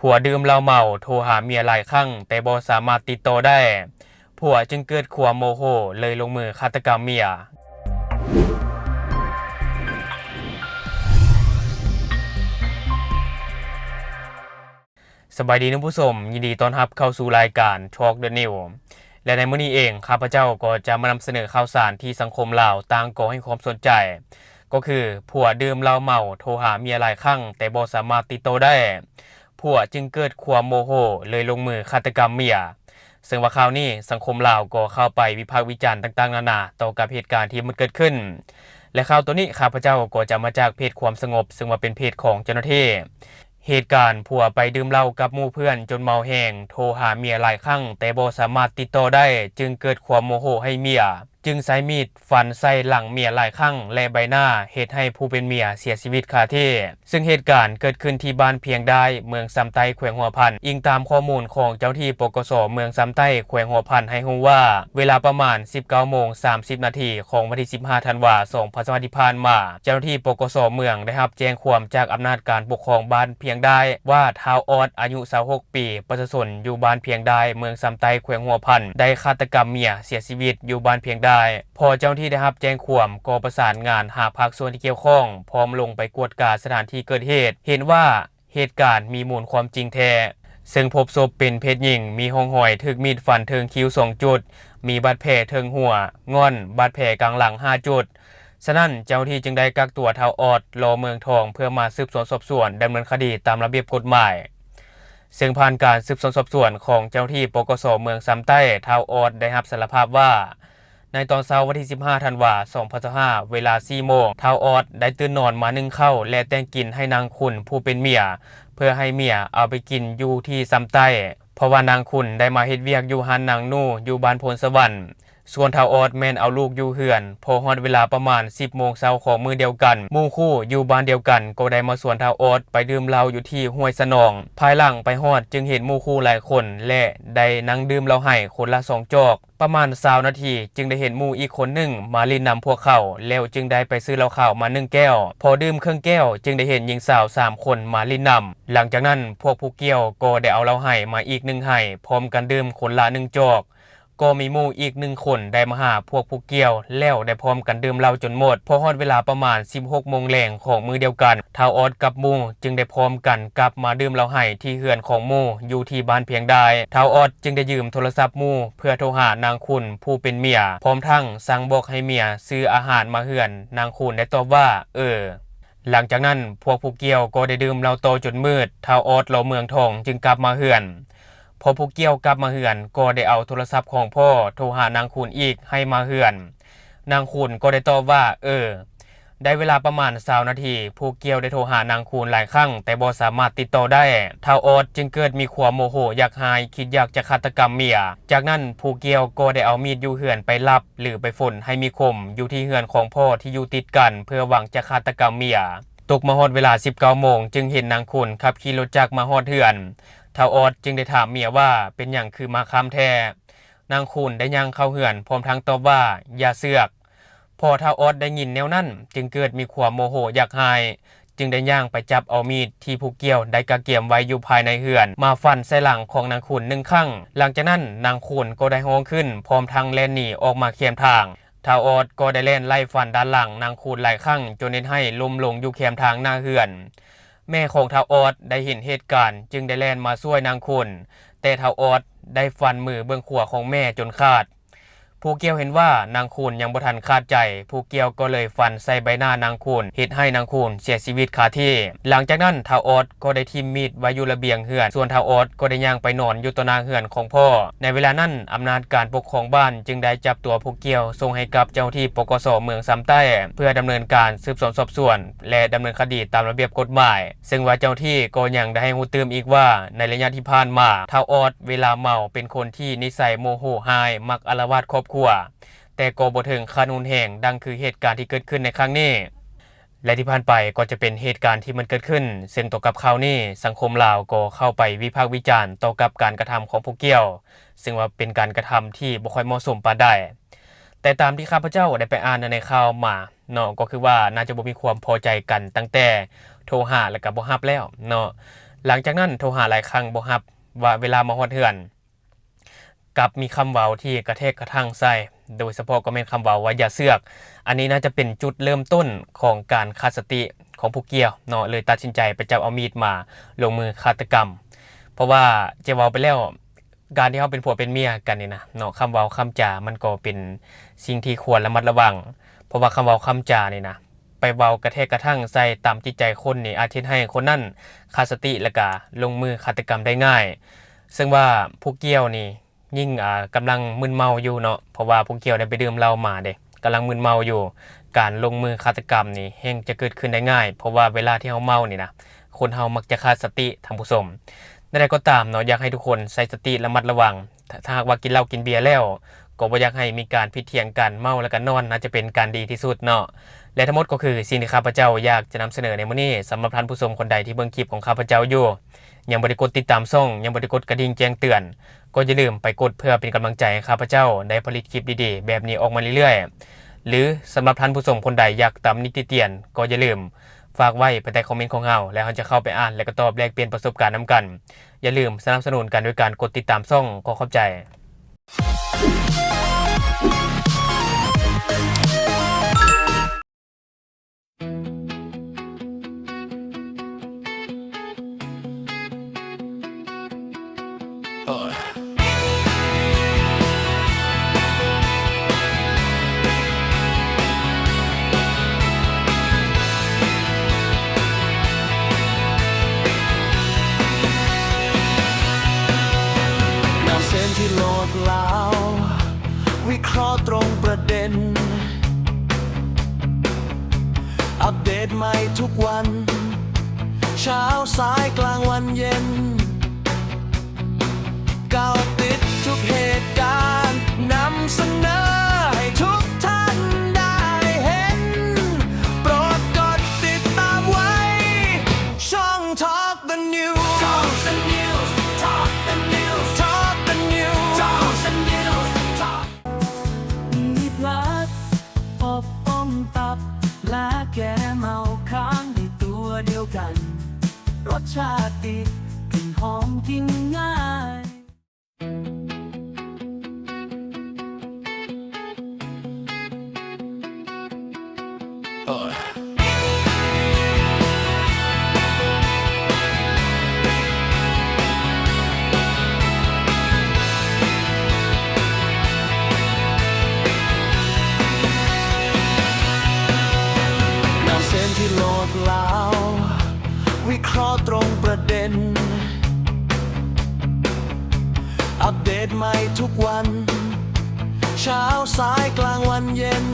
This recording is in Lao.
ຜົວດື່ມເຫຼົ້າເມົາ ໂທຫາເມຍຫຼາຍຄັ້ງ ແຕ່ບໍ່ສາມາດຕິດຕໍ່ໄດ້ ຜົວຈຶ່ງເກີດຄວາມໂມໂຫ ເລີຍລົງມືຄາດຕະກຳເມຍ. ສະບາຍດີທ່ານຜູ້ຊົມ, ຍິນດີຕ້ອນຮັບເຂົ້າສູ່ລາຍການ Talk the News ແລະ ໃນມື້ນີ້ເອງ ຂ້າພະເຈົ້າກໍຈະມານຳສະເໜີຂ່າວສານທີ່ສັງຄົມລາວຕ່າງກໍໃຫ້ຄວາມສົນໃຈ, ກໍຄືຜົວດື່ມເຫຼົ້າເມົາ ໂທຫາເມຍຫຼາຍຄັ້ງ ແຕ່ບໍ່ສາມາດຕິດຕໍ່ໄດ້ ຜົວຈຶ່ງເກີດຄວາມໂມໂຫ ເລີຍລົງມືຄາດຕະກຳເມຍ. ເຊິ່ງວ່າຂ່າວນີ້ສັງຄົມລາວກໍເຂົ້າໄປວິພາກວິຈານຕ່າງໆນານາ ຕໍ່ກັບເຫດການທີ່ມັນເກີດຂຶ້ນ ແລະ ຂ່າວໂຕນີ້ຂ້າພະເຈົ້າກໍຈະເອົາມາຈາກເພຈຄວາມສະຫງົບ ເຊິ່ງວ່າເປັນເພຈຂອງເຈົ້າໜ້າທີ່. ເຫດການຜົວໄປດື່ມເຫຼົ້າກັບໝູ່ເພື່ອນຈົນເມົາແຮງ ໂທຫາເມຍຫຼາຍຄັ້ງ ແຕ່ບໍ່ສາມາດຕິດຕໍ່ໄດ້ ຈຶ່ງເກີດຄວາມໂມໂຫໃຫ້ເມຍ. ຈຶ່ງໃຊ້ມີດຟັນໃສ່ຫຼັງເມຍຫຼາຍຄັ້ງ ແລະ ໃບໜ້າ ເຮັດໃຫ້ຜູ້ເປັນເມຍເສຍຊີວິດຄາທີ່. ເຊິ່ງເຫດການເກີດຂຶ້ນທີ່ບ້ານພຽງດ້າຍ ເມືອງຊຳໃຕ້ ແຂວງຫົວພັນ. ອີງຕາມຂໍ້ມູນຂອງເຈົ້າໜ້າທີ່ ປກສ ເມືອງຊຳໃຕ້ ແຂວງຫົວພັນ ໃຫ້ຮູ້ວ່າ ເວລາປະມານ ສິບເກົ້າໂມງ ສາມສິບນາທີ ຂອງວັນທີ ສິບຫ້າ ທັນວາ ສອງພັນຊາວຫ້າ ທີ່ຜ່ານມາ, ເຈົ້າໜ້າທີ່ ປກສ ເມືອງ ໄດ້ຮັບແຈ້ງຄວາມຈາກອຳນາດການປົກຄອງບ້ານພຽງດ້າຍ ວ່າ ທ້າວອອດ ອາຍຸ ຊາວຫົກ ປີ ປະຊາຊົນຢູ່ບ້ານພຽງດ້າຍ ເມືອງຊຳໃຕ້ ແຂວງຫົວພັນ ໄດ້ຄາດຕະກຳເມຍເສຍຊີວິດຢູ່ບ້ານພຽງດ້າຍ. ພໍເຈົ້າໜ້າທີ່ໄດ້ຮັບແຈ້ງຄວາມ ກໍປະສານງານຫາພາກສ່ວນທີ່ກ່ຽວຂ້ອງ ພ້ອມລົງໄປກວດກາສະຖານທີ່ເກີດເຫດ, ເຫັນວ່າເຫດການມີມູນຄວາມຈິງແທ້, ເຊິ່ງພົບສົບເປັນເພດຍິງ ມີຮ່ອງຮອຍຖືກມີດຟັນເທິງຄິ້ວສອງຈຸດ, ມີບາດແຜເທິງຫົວ, ງ່ອນ, ບາດແຜກາງຫຼັງຫ້າຈຸດ. ສະນັ້ນ ເຈົ້າໜ້າທີ່ຈຶ່ງໄດ້ກັກຕົວທ້າວອອດ ລໍເມືອງທອງ ເພື່ອມາສືບສວນສອບສວນ ດຳເນີນຄະດີຕາມລະບຽບກົດໝາຍ. ເຊິ່ງຜ່ານການສືບສວນສອບສວນຂອງເຈົ້າໜ້າທີ່ ປກສ ເມືອງຊຳໃຕ້, ທ້າວອອດໄດ້ຮັບສາລະພາບວ່າ ໃນຕອນເຊົ້າວັນທີ ສິບຫ້າ ທັນວາ ສອງພັນຊາວຫ້າ ເວລາ ສີ່ໂມງ, ທ້າວອອດໄດ້ຕື່ນນອນມາໜຶ້ງເຂົ້າ ແລະ ແຕ່ງກິນໃຫ້ນາງຄຸນຜູ້ເປັນເມຍ ເພື່ອໃຫ້ເມຍເອົາໄປກິນຢູ່ທີ່ຊຳໃຕ້, ເພາະວ່ານາງຄຸນໄດ້ມາເຮັດວຽກຢູ່ຮ້ານນາງໜູຢູ່ບ້ານໂພນສະຫວັນ. ສ່ວນທ້າວອອດແມ່ນເອົາລູກຢູ່ເຮືອນ. ພໍຮອດເວລາປະມານ ສິບໂມງເຊົ້າຂອງມື້ດຽວກັນ, ໝູ່ຄູ່ຢູ່ບ້ານດຽວກັນກໍໄດ້ມາຊວນທ້າວອອດໄປດື່ມເຫຼົ້າຢູ່ທີ່ຫ້ວຍສະໜອງ. ພາຍຫຼັງໄປຮອດຈຶ່ງເຫັນໝູ່ຄູ່ຫຼາຍຄົນ ແລະ ໄດ້ນັ່ງດື່ມເຫຼົ້າໄຫ້ຄົນລະສອງຈອກ. ປະມານ ຊາວນາທີ ຈຶ່ງໄດ້ເຫັນໝູ່ອີກຄົນໜຶ່ງມາຫຼິ້ນນຳພວກເຂົາ ແລ້ວຈຶ່ງໄດ້ໄປຊື້ເຫຼົ້າຂາວມາໜຶ່ງແກ້ວ. ພໍດື່ມເຄິ່ງແກ້ວ ຈຶ່ງໄດ້ເຫັນຍິງສາວສາມຄົນມາຫຼິ້ນນຳ. ຫຼັງຈາກນັ້ນ ພວກຜູ້ກ່ຽວກໍໄດ້ເອົາເຫຼົ້າໄຫ້ມາອີກໜຶ່ງໄຫ້ ພ້ອມກັນດື່ມຄົນລະໜຶ່ງຈອກ. ກໍມີໝູ່ອີກໜຶ່ງຄົນໄດ້ມາຫາພວກຜູ້ກ່ຽວ ແລ້ວໄດ້ພ້ອມກັນດື່ມເຫຼົ້າຈົນໝົດ. ພໍຮອດເວລາປະມານ ສິບຫົກໂມງແລງຂອງມື້ດຽວກັນ, ທ້າວອອດກັບໝູ່ຈຶ່ງໄດ້ພ້ອມກັນກັບມາດື່ມເຫຼົ້າໄຫ້ທີ່ເຮືອນຂອງໝູ່ຢູ່ທີ່ບ້ານພຽງດາຍ. ທ້າວອອດຈຶ່ງໄດ້ຢືມໂທລະສັບໝູ່ເພື່ອໂທຫານາງຄຸນຜູ້ເປັນເມຍ, ພ້ອມທັງສັ່ງບອກໃຫ້ເມຍຊື້ອາຫານມາເຮືອນ. ນາງຄຸນໄດ້ຕອບວ່າ ເອີ. ຫຼັງຈາກນັ້ນ ພວກຜູ້ກ່ຽວກໍໄດ້ດື່ມເຫຼົ້າຕໍ່ຈົນມືດ, ທ້າວອອດ ລໍເມືອງທອງ ຈຶ່ງກັບມາເຮືອນ. ພໍຜູ້ກ່ຽວກັບມາເຮືອນ ກໍໄດ້ເອົາໂທລະສັບຂອງພໍ່ໂທຫານາງຄຸນອີກໃຫ້ມາເຮືອນ. ນາງຄຸນກໍໄດ້ຕອບວ່າ ເອີ. ໄດ້ເວລາປະມານ ຊາວນາທີ, ຜູ້ກ່ຽວໄດ້ໂທຫານາງຄຸນຫຼາຍຄັ້ງ ແຕ່ບໍ່ສາມາດຕິດຕໍ່ໄດ້. ທ້າວອອດຈຶ່ງເກີດມີຄວາມໂມໂຫຢາກຮ້າຍ, ຄິດຢາກຈະຄາດຕະກຳເມຍ. ຈາກນັ້ນ ຜູ້ກ່ຽວກໍໄດ້ເອົາມີດຢູ່ເຮືອນໄປລັບ ຫຼື ໄປຝົນໃຫ້ມີຄົມຢູ່ທີ່ເຮືອນຂອງພໍ່ທີ່ຢູ່ຕິດກັນ ເພື່ອຫວັງຈະຄາດຕະກຳເມຍ. ຕົກມາຮອດເວລາ ສິບເກົ້າໂມງ ຈຶ່ງເຫັນນາງຄຸນຂັບຂີ່ລົດຈັກມາຮອດເຮືອນ. ທ້າວອອດຈຶ່ງໄດ້ຖາມເມຍວ່າ ເປັນຫຍັງຄືມາຄ່ຳແທ້? ນາງຄຸນໄດ້ຍ່າງເຂົ້າເຮືອນ ພ້ອມທັງຕອບວ່າ ຢ່າເຊືອກ. ພໍທ້າວອອດໄດ້ຍິນແນວນັ້ນ ຈຶ່ງເກີດມີຄວາມໂມໂຫຢາກຮ້າຍ, ຈຶ່ງໄດ້ຍ່າງໄປຈັບເອົາມີດທີ່ຜູ້ກ່ຽວໄດ້ກະກຽມໄວ້ຢູ່ພາຍໃນເຮືອນ ມາຟັນໃສ່ຫຼັງຂອງນາງຄຸນໜຶ່ງຄັ້ງ. ຫຼັງຈາກນັ້ນ ນາງຄຸນກໍໄດ້ຮ້ອງຂຶ້ນ ພ້ອມທັງແລ່ນໜີອອກມາແຄມທາງ. ທ້າວອອດກໍໄດ້ແລ່ນໄລ່ຟັນດ້ານຫຼັງນາງຄຸນຫຼາຍຄັ້ງ ຈົນເຮັດໃຫ້ລົ້ມລົງຢູ່ແຄມທາງໜ້າເຮືອນ. ແມ່ຂອງທ້າວອອດໄດ້ເຫັນເຫດການ ຈຶ່ງໄດ້ແລ່ນມາຊ່ວຍນາງຄຸນ, ແຕ່ທ້າວອອດໄດ້ຟັນມືເບື້ອງຂວາຂອງແມ່ຈົນຂາດ. ຜູ້ກ່ຽວເຫັນວ່ານາງຄຸນຍັງບໍ່ທັນຂາດໃຈ, ຜູ້ກ່ຽວກໍເລີຍຟັນໃສ່ໃບໜ້ານາງຄຸນ, ເຮັດໃຫ້ນາງຄຸນເສຍຊີວິດຄາທີ່. ຫຼັງຈາກນັ້ນ ທ້າວອອດກໍໄດ້ຖິ້ມມີດໄວ້ຢູ່ລະບຽງເຮືອນ, ສ່ວນທ້າວອອດກໍໄດ້ຍ່າງໄປນອນຢູ່ຕໍ່ໜ້າເຮືອນຂອງພໍ່. ໃນເວລານັ້ນ ອຳນາດການປົກຄອງບ້ານຈຶ່ງໄດ້ຈັບຕົວຜູ້ກ່ຽວສົ່ງໃຫ້ກັບເຈົ້າໜ້າທີ່ ປກສ ເມືອງຊຳໃຕ້ ເພື່ອດຳເນີນການສືບສວນສອບສວນ ແລະ ດຳເນີນຄະດີຕາມລະບຽບກົດໝາຍ. ເຊິ່ງວ່າເຈົ້າໜ້າທີ່ກໍຍັງໄດ້ໃຫ້ຮູ້ຕື່ມອີກວ່າ ໃນໄລຍະທີ່ຜ່ານມາ ທ້າວອອດເວລາເມົາເປັນຄົນທີ່ນິໄສໂມໂຫຮ້າຍ, ມັກອາລະວາດຄອບຄົວ, ແຕ່ກໍບໍ່ເຖິງຂັ້ນຮຸນແຮງດັ່ງຄືເຫດການທີ່ເກີດຂຶ້ນໃນຄັ້ງນີ້. ແລະ ທີ່ຜ່ານໄປກໍຈະເປັນເຫດການທີ່ມັນເກີດຂຶ້ນ, ເຊິ່ງຕໍ່ກັບຂ່າວນີ້ ສັງຄົມລາວກໍເຂົ້າໄປວິພາກວິຈານຕໍ່ກັບການກະທຳຂອງຜູ້ກ່ຽວ, ເຊິ່ງວ່າເປັນການກະທຳທີ່ບໍ່ຄ່ອຍເໝາະສົມປານໃດ. ແຕ່ຕາມທີ່ຂ້າພະເຈົ້າໄດ້ໄປອ່ານໃນຂ່າວມາເນາະ, ກໍຄືວ່າໜ້າຈະບໍ່ມີຄວາມພໍໃຈກັນຕັ້ງແຕ່ໂທຫາແລ້ວກໍບໍ່ຮັບແລ້ວເນາະ. ຫຼັງຈາກນັ້ນໂທຫາຫຼາຍຄັ້ງບໍ່ຮັບ ວ່າເວລາມາຮອດເຮືອນ ກັບມີຄຳເວົ້າທີ່ກະແທກກະທັ່ງໃສ່ ໂດຍສະເພາະກໍແມ່ນຄຳເວົ້າວ່າຢ່າເຊືອກ. ອັນນີ້ໜ້າຈະເປັນຈຸດເລີ່ມຕົ້ນຂອງການຂາດສະຕິຂອງຜູ້ກ່ຽວເນາະ ເລີຍຕັດສິນໃຈໄປຈັບເອົາມີດມາລົງມືຄາດຕະກຳ. ເພາະວ່າຈະເວົ້າໄປແລ້ວ ການທີ່ເຮົາເປັນຜົວເປັນເມຍກັນນີ້ນະເນາະ ຄຳເວົ້າຄຳຈາມັນກໍເປັນສິ່ງທີ່ຄວນລະມັດລະວັງ. ເພາະວ່າຄຳເວົ້າຄຳຈານີ້ນະ ໄປເວົ້າກະແທກກະທັ່ງໃສ່ຕາມຈິດໃຈຄົນນີ້ ອາດເຮັດໃຫ້ຄົນນັ້ນຂາດສະຕິ ແລ້ວກະລົງມືຄາດຕະກຳໄດ້ງ່າຍ. ເຊິ່ງວ່າຜູ້ກ່ຽວນີ້ ຍິ່ງ ອ່າ ກຳລັງມຶນເມົາຢູ່ເນາະ ເພາະວ່າຜູ້ກ່ຽວໄດ້ໄປດື່ມເຫຼົ້າມາເດ້ ກຳລັງມຶນເມົາຢູ່. ການລົງມືຄາດຕະກຳນີ້ແຮ່ງຈະເກີດຂຶ້ນໄດ້ງ່າຍ ເພາະວ່າເວລາທີ່ເຮົາເມົານີ້ນະ ຄົນເຮົາມັກຈະຂາດສະຕິ ທ່ານຜູ້ຊົມ. ແນວໃດກໍຕາມເນາະ ຢາກໃຫ້ທຸກຄົນໃຊ້ສະຕິລະມັດລະວັງ. ຖ້າ ຖ້າຫາກວ່າກິນເຫຼົ້າກິນເບຍແລ້ວ ກໍບໍ່ຢາກໃຫ້ມີການຜິດຖຽງກັນ ເມົາແລ້ວກໍນອນ ໜ້າຈະເປັນການດີທີ່ສຸດເນາະ. ແລະ ທັງໝົດກໍຄືສິ່ງທີ່ຂ້າພະເຈົ້າຢາກຈະນຳສະເໜີໃນມື້ນີ້. ສຳລັບທ່ານຜູ້ຊົມຄົນໃດທີ່ເບິ່ງຄລິບຂອງຂ້າພະເຈົ້າຢູ່ ຍັງບໍ່ໄດ້ກົດຕິດຕາມຊ່ອງ ຍັງບໍ່ໄດ້ກົດກະດິ່ງແຈ້ງເຕືອນ ກໍຢ່າລືມໄປກົດເພື່ອເປັນກຳລັງໃຈໃຫ້ຂ້າພະເຈົ້າໄດ້ຜະລິດຄລິບດີໆແບບນີ້ອອກມາເລື້ອຍໆ. ຫຼື ສຳລັບທ່ານຜູ້ຊົມຄົນໃດຢາກຕຳໜິຕິຕຽນ ກໍຢ່າລືມຝາກໄວ້ພາຍໃຕ້ຄອມເມັນຂອງເຮົາ ແລ້ວເຮົາຈະເຂົ້າໄປອ່ານ ແລະ ກໍຕອບແລກປ່ຽນປະສົບການນຳກັນ. ຢ່າລືມສະໜັບສະໜູນກັນໂດຍການກົດຕິດຕາມຊ່ອງ. ຂໍຂອບໃຈ. ນຳເສນທີ່ໂລດຫຼາວ ວິເຄາະຕຣົງປະເດັນ ອັບເດດໃໝ່ທຸກວັນ ເຊົ້າສາຍກາງວັນເຢັນ ເກາະຕິດທຸກເຫດການ ນຳສະເໜີໃຫ້ທຸກທ່ານໄດ້ເຫັນ ໂປດກົດຕິດຕາມໄວ້ ຊ່ອງ Talk the News Talk the News Talk the News Talk the News Talk the News Talk ມີພລັສ ອົບອົມຕັບ ແລະ ແກ້ເມົາຄ້າງໃນຕົວດຽວກັນ ລົດຊາດດີ ກິ່ນຫອມກິນງ່າຍ. ນຳເສນທີ່ໂລດຫຼາວ ວິເຄາະຕຣົງປະເດັນ ອັບເດດໃໝ່ທຸກວັນ ເຊົ້າສາຍກາງວັນເຢັນ